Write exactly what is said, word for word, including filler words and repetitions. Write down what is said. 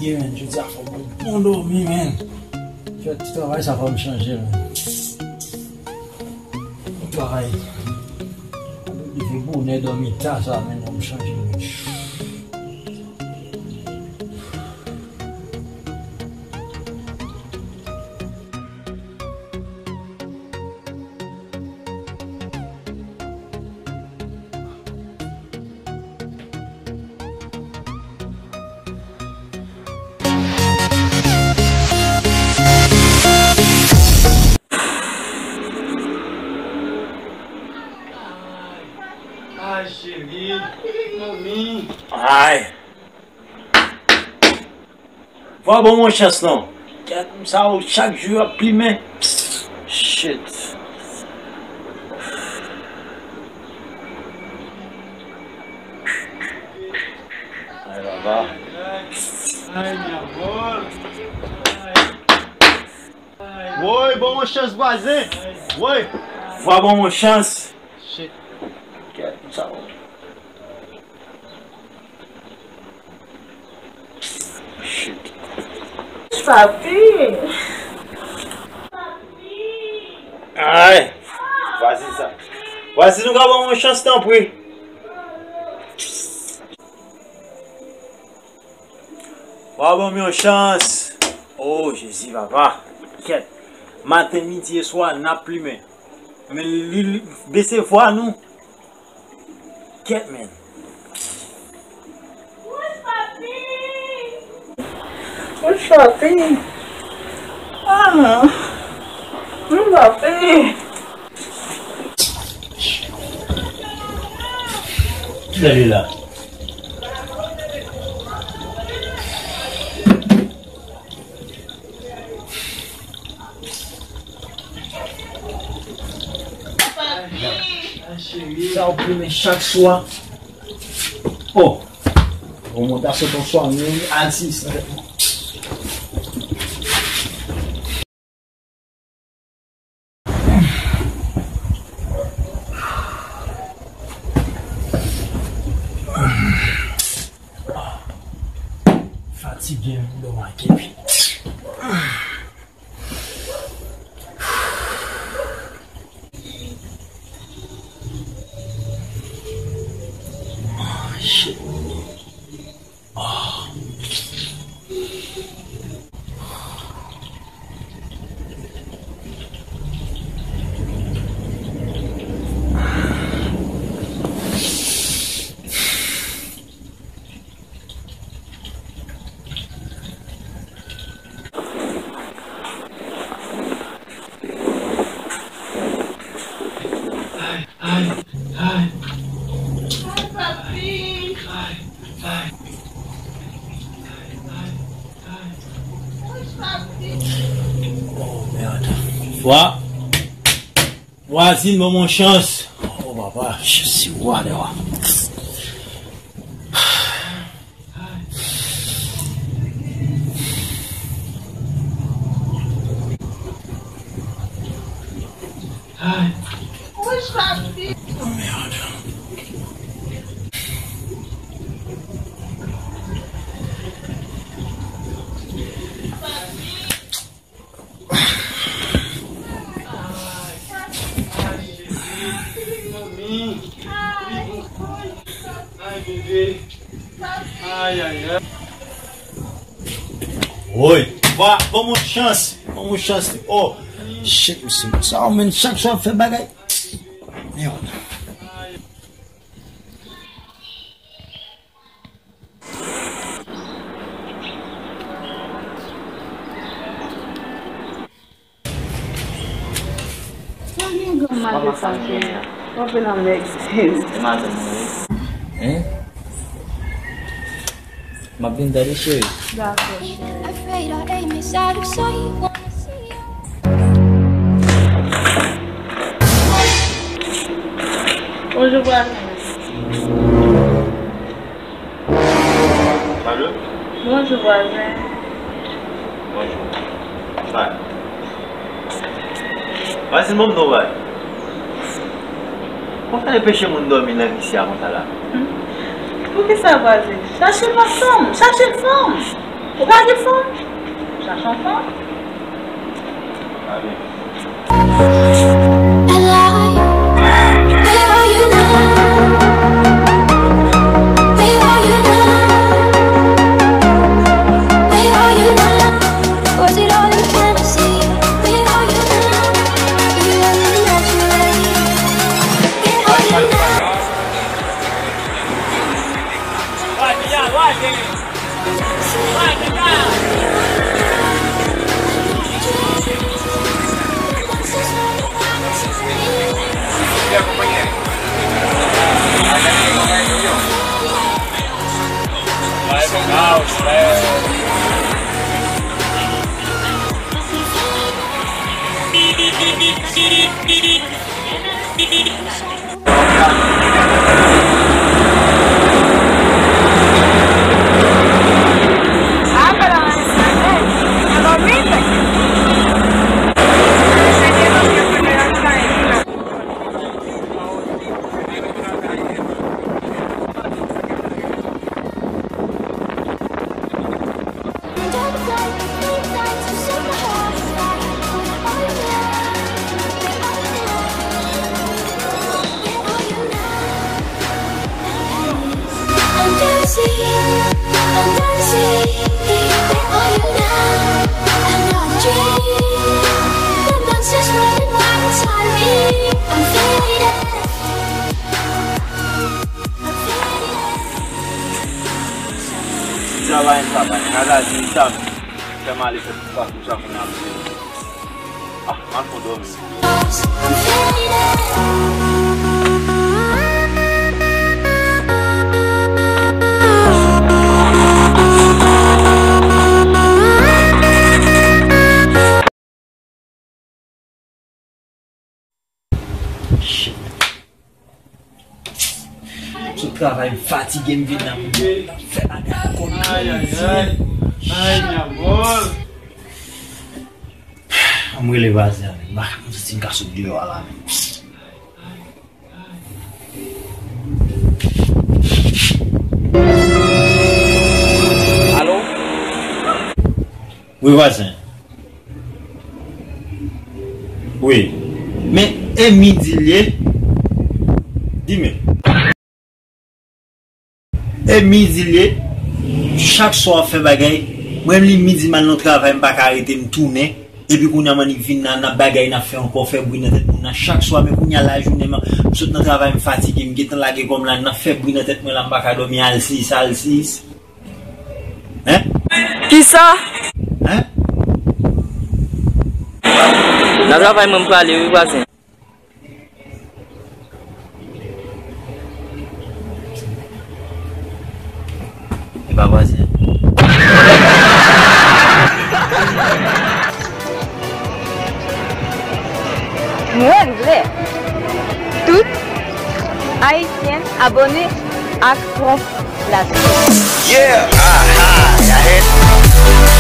Ye, men, jodi a fò m bon dòmi, men. Fè ti travay sa fò m chanje, men. Bon travay. Leve bonè, dòmi ta sa, men, fò m chanje, men. Ay, cheri, manmi. Ay. Vwa bon mon chans non. Kèt sa yo chak jou ap plimen. Shit. Ay, baba. Ay, mi amor. Woy, bon mon chans vwazen. Woy. Vwa bon mon chans. Shit. Kèt sa yo. Shit. Papi. Ay. Vwazin sa. Vwazin, ou ka ban mwen yon chans, tanpri? Wa ban m yon chans. Oh, Jezi, papa. Kèt. Maten, midi e swa, n ap plimen. Men li, li bese vwa nou. Kèt, men. Wouch, papi! Ah, wouch, papi! Kilè li la? Sa w plimen chak swa. Oh! Ou monte a sot yon swa, men atis. Fatige m, dòmi anpil. Ay, ay, ay. Ay, papi. Ay, ay. Ay, ay, ay. Oh, merde. Wa. Vwazin, ban mwen chans. Oh, papa, Jezi, wa de wa. Ay. Oh, merde. Ay, bebe. Ay, ay, ay. Woy, wa, ban mwen chans. Ban mwen chans. Oh, shit, misye. Sa w menm chak swa ap fè bagay. Merde. Sa gen grann maten sa fè? W ap vin nan mèg. Se maten mwen ye. Hein? M ap vin tande, cheri. Dakò, cheri. Bonjou, vwazen. Alo? Bonjou, vwazen. Bonjou. Sa? Vwazen, ban m di w yon bagay. Ou fè anpeche moun dòmi nan ri isi a konsa la? Hmm. Poukisa, vwazen? Chache fanm, chache fanm. Ou pa gen fanm? Chache yon fanm. Travay m travay. Gad a di sa m fè m ale fè tout fason sa pou m ap viv. Ah, m al fon dòmi. Sot travay, m fatige, m vin la pou m fè bagay ankò. Ay, ay. Ay, ay. An m rele vwazen an, m pa ka konn si m ka sot deyò a la menm. Alo? Wi, vwazen. Wi. Men, e midi l ye. Di men. E midi l ye. Chak swa w ap fè bagay. Mwen menm li midi m al nan travay, m pa ka rete, m tounen. Epi kounye a m annik vin la, n ap bagay, n ap fè ankò, fè bri nan tèt moun nan. Chak swa, men kounye a lajounen, m, m sot nan travay, m fatige, m gentan lage kò m la, n ap fè bri nan tèt mwen la, m pa ka dòmi, al sis, al sis. Hein? Kisa? Hein? Nan travay mwen m prale wi vwazen. E pa vwazen. Mwen vle tout Ayisyen abòne ak Front Lavi. Yeah, ah, ah, y'all hear it?